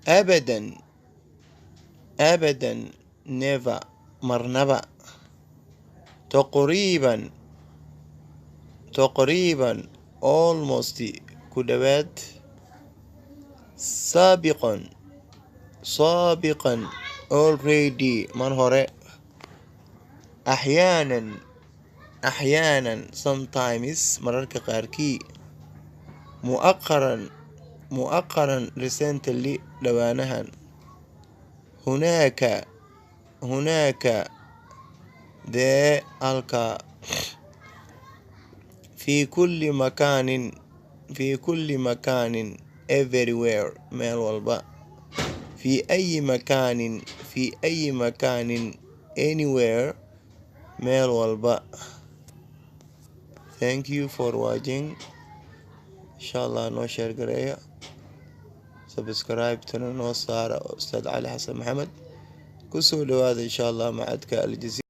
أبدا، أبدا, never, marnaba. تقريبا، تقريبا, almost, ku dhawaad. سابقا، سابقا, already, mar hore. أحيانا، أحيانا, sometimes, mararka qaarkii. مؤخرا، مؤخرا, recently, dhowaanahan. هناك، هناك, there, halka. في كل مكان، في كل مكان, everywhere, meel walba. في أي مكان، في أي مكان, anywhere, meel walba. Thank you for watching. Insha Allah noo share gareeya, subscribe tana noo saara. Ustaad Cali Xasan Maxamed, kusoo dhawaada insha Allah macadka Aljaziira.